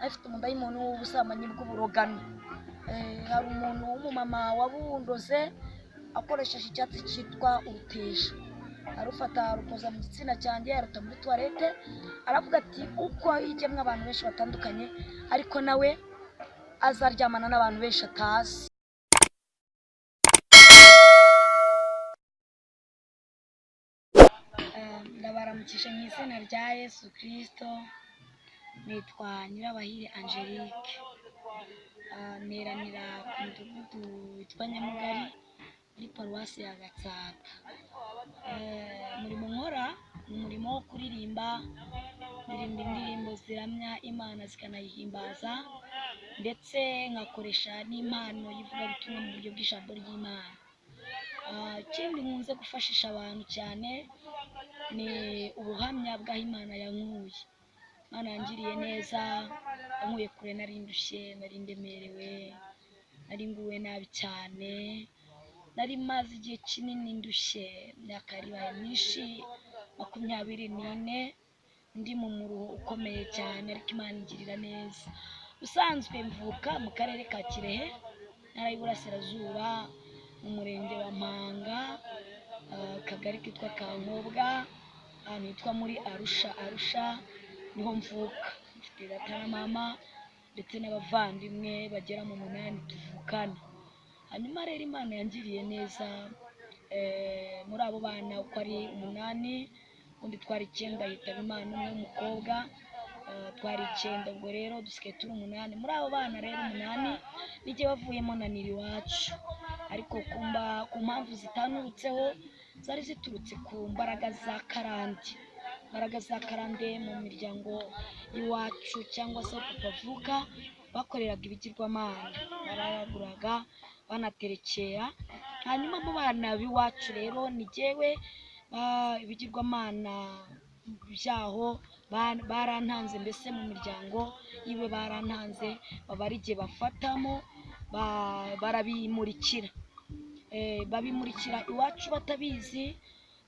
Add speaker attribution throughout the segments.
Speaker 1: Afite umudayimoni w'ubusambanyi bw'uburogano. Hari umuntu w'umumama wabundoze akoresheje icyatsi cyitwa uruteja, arufata arukoza mu gitsina cyanjye, aruta muri toilette, aravuga ati uko hijyamo abantu benshi batandukanye, ariko nawe azaryamana n'abantu benshi atazi. Ndabaramukije mu izina rya Yesu Kirisito, nitwa Nyirabahire Angelique. Neranira ku mudugudu witwa Nyamugari muri paruwasi ya Gatsata. Umurimo nkora ni umurimo wo kuririmba, ndirimba indirimbo ziramya Imana zikanayihimbaza, ndetse nkakoresha n'impano y'ivugabutumwa mu buryo bw'ijambo ry'Imana. Ikindi nkunze gufashisha abantu cyane ni ubuhamya bw'aho Imana yankuye. Imana yangiriye neza, yankuye kure, nari ndushye, nari ndemerewe, nari nguwe nabi cyane, nari maze igihe kinini ndushye, imyaka yari ibaye myinshi, 24, ndi mu muruho ukomeye cyane, ariko Imana ingirira neza. Ubusanzwe mvuka mu karere ka Kirehe, intara y'Iburasirazuba, mu murenge wa Mpanga, akagari kitwa Kankobwa, ahantu hitwa muri Arusha. Arusha niho mvuka. Mfite data na mama ndetse n'abavandimwe bagera mu 8 tuvukana. Hanyuma rero Imana yangiriye neza, muri abo bana uko ari 8, undi twari 9 yitaba Imana umwe w'umukobwa, twari 9, ubwo rero dusigaye turi 8. Muri abo bana rero 8 nijye wavuyemo nanira iwacu, ariko ku mpamvu zitanturutseho, zari ziturutse ku mbaraga za karande. Imbaraga za karande mu miryango y'iwacu cyangwa se aho papa avuka, bakoreraga ibigirwamana, bararaguraga, banaterekera. Hanyuma mu bana b'iwacu rero ni jyewe, ibigirwamana byaho barantanze, mbese mu miryango yiwe barantanze, baba ari jye bafatamo, barabimurikira. Babimurikira iwacu batabizi,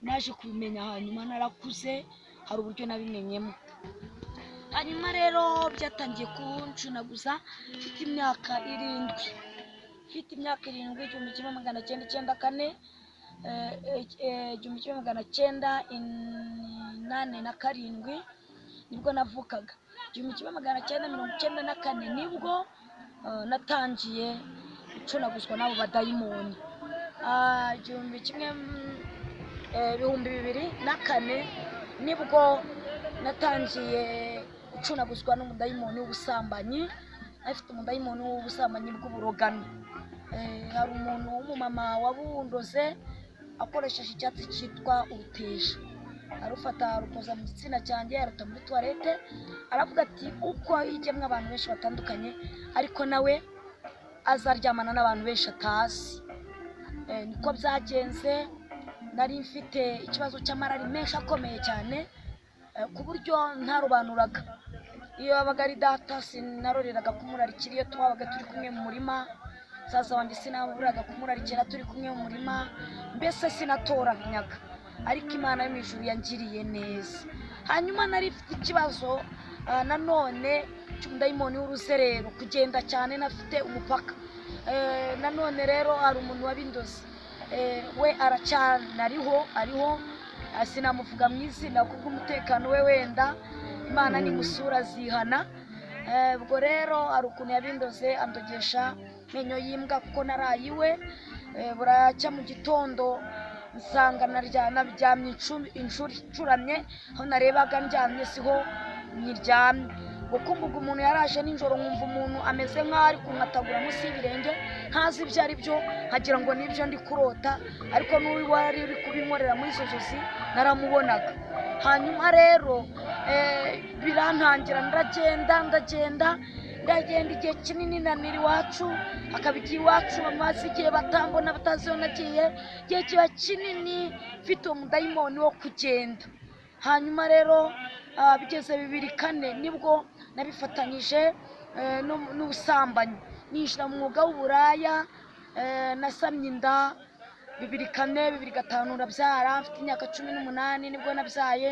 Speaker 1: naje kubimenya hanyuma narakuze, hari uburyo nabimenyemo. Hanyuma rero byatangiye kuncunaguza mfite imyaka 7. Mfite imyaka 7, 1994, 1987 nibwo navukaga. 1994 nibwo natangiye gucunaguzwa n'abo badayimoni. Igihumbi kimwe, 2004 nibwo natangiye gucunaguzwa n'umudayimoni w'ubusambanyi. Afite umudayimoni w'ubusambanyi bw'uburogano. Hari umuntu w'umumama wabundoze akoresheje icyatsi cyitwa uruteja, arufata arukoza mu gitsina cyanjye, aruta muri toilette, aravuga ati uko hijyamo abantu benshi batandukanye, ariko nawe azaryamana n'abantu benshi atazi. Niko byagenze. Nari mfite ikibazo cy'amarari menshi akomeye cyane, ku buryo ntarobanuraga. Iyo yabaga ari data sinaroreraga kumurarikira, iyo twabaga turi kumwe mu murima, musaza wanjye sinaburaga kumurarikira turi kumwe mu murima, mbese sinatoranyaga. Ariko Imana yo mu ijuru yangiriye neza. Hanyuma nari mfite ikibazo nanone cy'umudayimoni w'uruzerero, kugenda cyane nafite umupaka. Nanone rero hari umuntu wabindoze, we aracyanariho, ariho, sinamuvuga mu izina kubw'umutekano we, wenda Imana nimusura azihana. Ubwo rero hari ukuntu yabindoze andogesha menyo y'imbwa kuko narayiwe. Buracya mu gitondo nsanga naryamye ncuramye, aho narebaga ndyamye siho nyiryamye. Ngo kumbuga umuntu yaraje nijoro, nkumva umuntu ameze nk'aho ari kunkatagura munsi y'ibirenge, ntazi ibyo ari byo, nkagira ngo nibyo ndi kurota, ariko n'uwo wari uri kubinkorera muri izo nzozi naramubonaga. Hanyuma rero birantangira, ndagenda ndagenda ndagenda igihe kinini nanira iwacu, hakaba igihe iwacu bamaze igihe batambona, batazi aho nagiye, igihe kiba kinini mfite uwo mudayimoni wo kugenda. Hanyuma rero bigeze 2004 nibwo nabifatanyije n'ubusambanyi, ninjira mu mwuga w'uburaya. Nasamye inda 2004, 2005 ndabyara, mfite imyaka 18 nibwo nabyaye.